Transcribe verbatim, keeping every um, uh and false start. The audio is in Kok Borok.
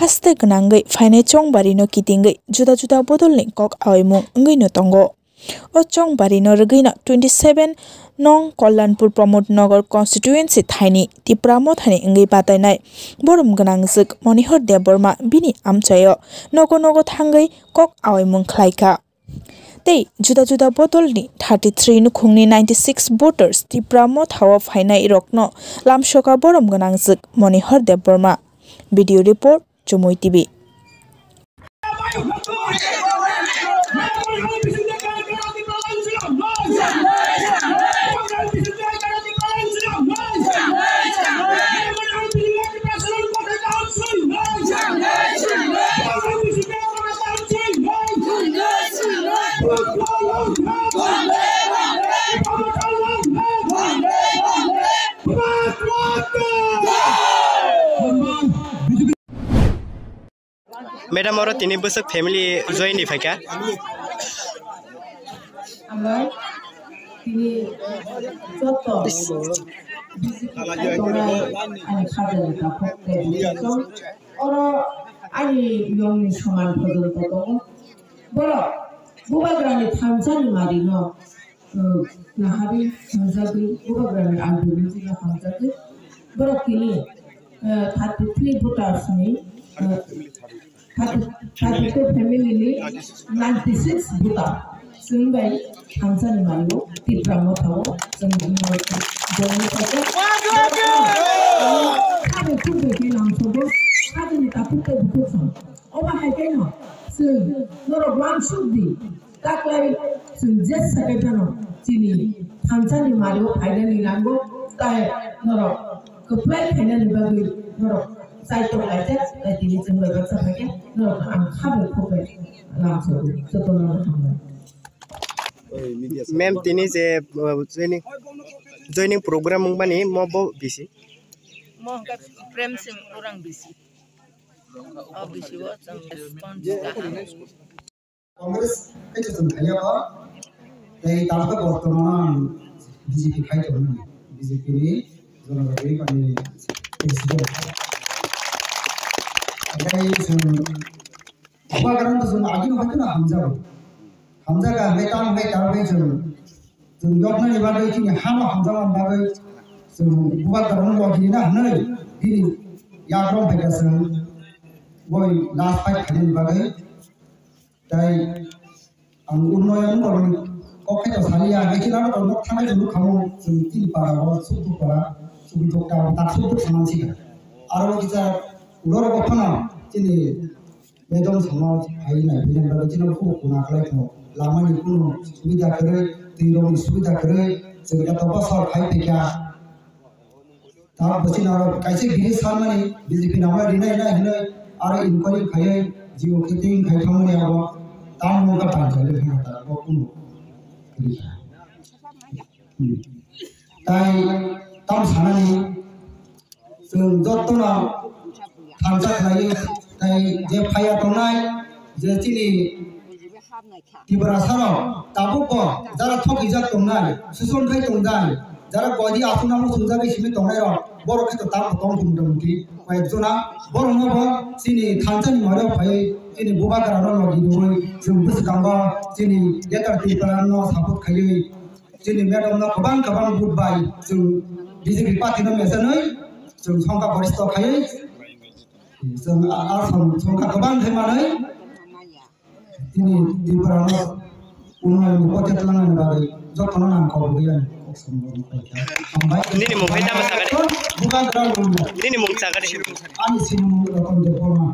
Haste gwnangwi phainai chongbari no kitingwi juda juda bodol ni kok aoimung wngwi no tongo. O chongbari no rwgwi no twenty seven nong Kalyanpur Pramod Nagar constituency thaini Tipra Motha ni wngwi batainai borom gwnangjwk Monihar Debbarma bini amchaio nogo nogo thangwi kok aoimung khlaikha. Tei juda juda bodol ni thirty three nukhung ni ninety six voters Tipra Motha o phainai rok no lamsoka borom gwnangjwk Monihar Debbarma. Video report, Chumui T V. Madam, oro tini bwswk family join ni phaikha? Ang tini joto ani khajani takhuk tei oro ani yongni soman phojon tongo. Borok bubagrani thansa ni mari no, uh, naharwi hamjagwi, bubagrani andolon jila hamjagwi, borok tini, uh, thirty three voters ni, uh, thirty, thirty two family ni ninety six voter chwng bai thansa ni mari o Tipra Motha o chwng join khaijak. Sabo khubui khe lamsogo, saboni takhuk tei bukhuk song. Omo hai khe no chwng norok uansuk di, taklai chwng jesa khe phano chini thansa ni mari o phainani nango, tai norok kwplai khainani bagwi norok chaitok laijak, tai tini chwng bai baksa phai khe norok ang kha bai khuk bai lamsogo, jotono hambai. Ma'am, tini je, uh, joining, joining program wngmani mo bo bisi? Mo hwnkhe Prem Singh Orang bisi. O bisi o chwng response kaham. Congress khe chwng thaiya ba, tei tabukhe bortoman ang B J P khai tongmani, B J P ni Jonodagri mani president. Tei chwng Bubagrano chwng agini hoi kheno hamjago. Hamjaga hwnkhe tamo hwnkhe tamo khe chwng, chwng yoknani bagwi chini hano hamjakmani bagwi chwng Bubagrano logi rina hwnwi bini yagrong phaikha chwng boi last fight khainani bagwi. Tei ang unnoyon borokni kok khe to saliya, hwnkhe chwng aro nok thangwi chwng nukha mo chwng chini para o Sukduk para, Sukduk ta tak Sukduk samansikha. Aro kisa ulo rogo phano chini Madam samo hai nai bini bagwi chini khubo kuna khlai tongo. Lama ni kunu subida kwrwi, twi rok ni subida kwrwi, chwng khe to bosor khai phaikha. Ta bo chini aro kaisa bini sanmani B J P nangma rinai nai hinwi aro inquiry khaiwi jio khe tei khai thangmani abo tamo wngkha panchayat ni thangkha ta bo kunu kwrwi kha. Hmm. Tai tam sanani chwng jotono thansa khlaiwi, tai je phaiya tongnai, je chini Tiprasa rok tabuk bo jara thokijak tongnai, suson khai tongnai, jara koidi aswknamo sumjagwi simi tongnai rok, borok khe to tabuk tong thung tong di koi ek jona, borok no bo chini thansa ni maro phai chini bubagra no logi rwi chwng bwskango chini Greater Tripura no support khaiwi. Chini madam no kwbang kwbang vote bai chwng B J P party no mesenwi chwng songkha goristo khaiwi chwng a, a song, songkha kwbang khe manwi chini Tripura no unnoyon ni pote twlangnani bagwi jotono nang kok bwgwi ani kok samung rok khaikha. Hambai. Nini mung hai tamo sakani? Bubagra rok no. Nini mung sakani? Ani sinimung Ratan Debbarma.